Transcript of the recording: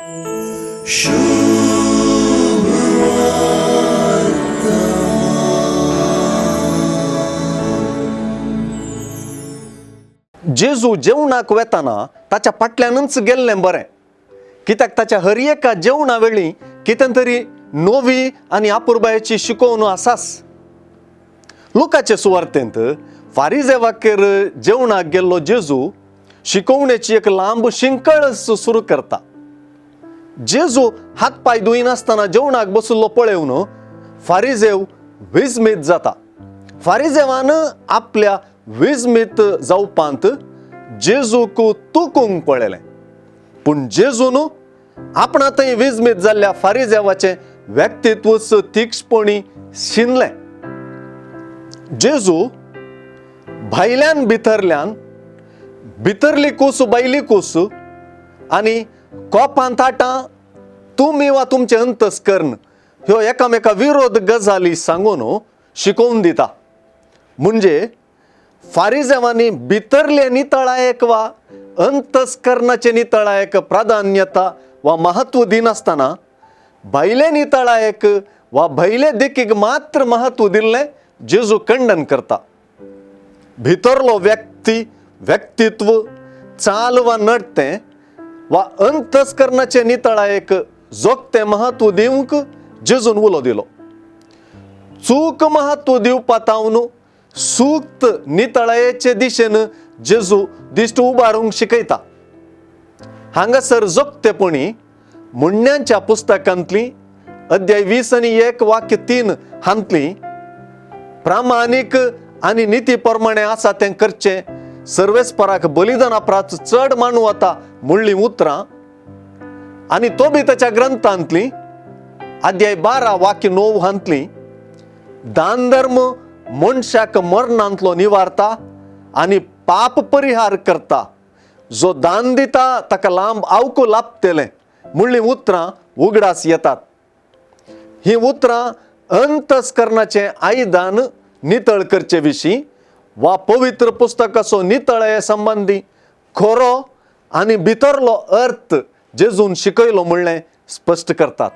जेजू जेवणाक वेताना ताच्या फाटल्यानूच गेल्लें बरें, कित्याक ताच्या हर एका जेवणा वेळी कितें तरी नवी आनी आपुरबायेची शिकोवन आसास. लुकाचे सुवार्तेंत फारिजेवाकेर जेवणाक गेल्लो जेजू शिकोवणेची एक लांब शिंकळ सुरू करता. जेजू हात पांय धुयनासतना जेवणाक बशिल्लो पळोवन फारिजेव विस्मीत जाता. फारिजेवान आपल्या विस्मीत जावपांत जेजूक तुकूंक पळयलें, पूण जेजून आपणा थंय विस्मीत जाल्ल्या फारिजेवाचें व्यक्तित्वच तीक्षपणी शिनलें. जेजू भायल्यान भितरल्यान, भितरली कूस भायली कूस आनी कोपान ताटां तुमी वा तुमचें अंतस्कर्ण ह्यो एकामेका विरोध गजाली सांगून शिकोवन दिता. म्हणजे फारिजेवांनी भितरले नितळायेक वा अंतस्कर्णाचे नितळायेक प्राधान्यता वा महत्व दिनासतना भायले नितळायेक वा भायले देखीक मात्र महत्व दिल्लें जेजू खंडन करता. भितरलो व्यक्ती, व्यक्तित्व, चाल वा नडतें वा अंतस्कर्णाचे नितळायेक जोगतें महत्व दिवंक जेजून उलो दिलो. चूक महत्व दिवपा तावन सूक्त नितळायेचे दिशेन जेजू दिश्ट उबारूंक शिकयता. हांगासर जोगतेपणी म्हणण्यांच्या पुस्तकांतली अध्याय 20 आनी 1 वाक्य 3 हांतली प्रामाणीक आनी निती प्रमाणे आसा तें करचें सर्वेस्पराक बलिदाना प्राच चड मानू वता म्हणलीं उतरां आनी तो बी ताच्या ग्रंथांतली अध्याय 12 वाक्य 9 हांतली दान धर्म मनशाक मरणांतलो निवारता आनी पाप परिहार करता, जो दान दिता ताका लांब आवको लाभतलें म्हणलीं उतरां उगडास येतात. ही उतरां अंतस्कर्णाचें आयदान नितळ करचे विशीं वा पवित्र पुस्तकाचो नितळाये संबंदी खरो आनी भितरलो अर्थ जेजून शिकयलो म्हणलें स्पश्ट करतात.